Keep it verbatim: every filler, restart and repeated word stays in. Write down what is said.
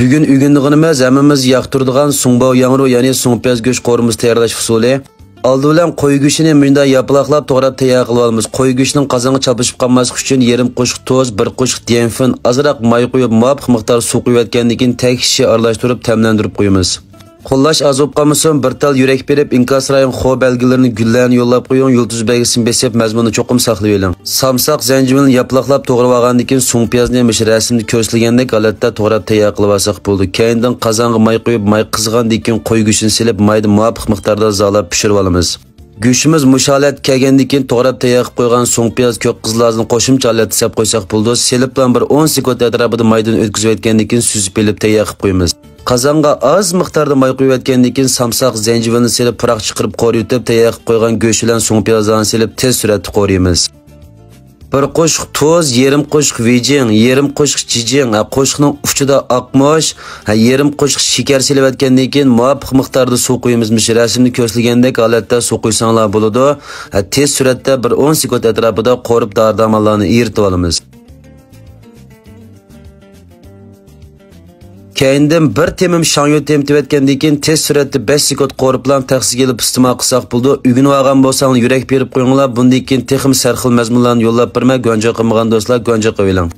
بۈگۈن ئۆگىنىدىغىنىمىز ھەممىمىز ياقتۇرىدىغان سۇڭباۋ ياڭرۇ، يەنى سۇڭپىياز گۆش قورۇمىسى تەييارلاش ئۇسۇلى. ئالدى بىلەن قوي گۆشىنى مۇنداق ياپىلاقلاپ توغراپ تەييار قىلىۋالىمىز. قوي گۆشنىڭ قازانغا چاپلىشىپ قالماسلىقى ئۈچۈن يېرىم قوشۇق تۇز، بىر قوشۇق دىيەنفېن، ئازراق ماي قۇيۇپ، مۇۋاپىق مىقداردا سۇ قۇيۇۋەتكەندىن كېيىن تەكشى ئارىلاشتۇرۇپ تەملەندۈرۈپ قويىمىز. قوللاش ئاز بولۇپ قالمىسۇن، بىر تال يۈرەك بېرىپ، ئىنكاس رايىنىڭ خو بەلگىلىرىنى، گۈللەرنى يوللاپ قويۇڭ، يۇلتۇز بەلگىسىنى بېسىپ، مەزمۇننى چوقۇم ساقلىۋېلىڭ. سامساق زەنجىۋىلنى ياپىلاقلاپ توغرىۋالغاندىن كېيىن، سۇڭپىيازنى مۇشۇ رەسىمدە كۆرسىتىلگەندەك ھالەتتە توغراپ تەييار قىلىۋالساق بولىدۇ. كەينىدىن قازانغا ماي قۇيۇپ، ماي قىزىغاندىن كېيىن قوي گۆشىنى سېلىپ، مايدا مۇۋاپىق مىقداردا زالاپ پىشۇرۇۋالىمىز. گۆشىمىز مۇشۇ ھالەتكە كەلگەندىن كېيىن، توغراپ تەييار قىلىپ قويغان سۇڭپىياز، كۆك قىزىل لازىنى قوشۇمچە ھالەتتە سېلىپ قويساق بولىدۇ. سېلىپلا بىر ئون سېكۇنت ئەتراپىدا مايدىن ئۆتكۈزۈۋەتكەندىن كېيىن سۈزۈپ ئېلىپ تەييار قىلىپ قويىمىز. قازانغا ئاز مىقداردا ماي قۇيۇۋەتكەندىن كېيىن، سامساق زەنجىۋىلنى سېلىپ، پۇراق چىقىرىپ قورۇۋېتىپ، تەييار قىلىپ قويغان گۆش بىلەن سۇڭپىيازلارنى سېلىپ، تېز سۈرئەتتە قورۇيمىز. بىر قوشۇق تۇز، يېرىم قوشۇق ۋېجىڭ، يېرىم قوشۇق جىجىڭ، ھە، قوشۇقنىڭ ئۇچىدا ئاقمۇچ، ھە، يېرىم قوشۇق شېكەر سېلىۋەتكەندىن كېيىن، مۇۋاپىق مىقداردا سۇ قۇيىمىز. مۇشۇ رەسىمدە كۆرسىتىلگەندەك ھالەتتە سۇ قۇيساڭلار بولىدۇ. ھە، تېز سۈرئەتتە بىر ئون سېكۇنت ئەتراپىدا قورۇپ دارى-دارمانلارنى ئېرىتىۋالىمىز. كەينىدىن بىر تېمىم شاڭيۇ تېمىتىۋەتكەندىن كېيىن، تېز سۈرئەتتە بەش سېكۇنت قورۇپلا تەخسىگە ئېلىپ ئىستېمال قىلساق بولىدۇ. ئۆگىنىۋالغان بولساڭلار يۈرەك بېرىپ قويۇڭلار. بۇندىن كېيىن تېخىمۇ سەرخىل مەزمۇنلارنى يوللاپ بېرىمەن. گۇەنجۇ قىلمىغان دوستلار گۇەنجۇ قىلىۋېلىڭ.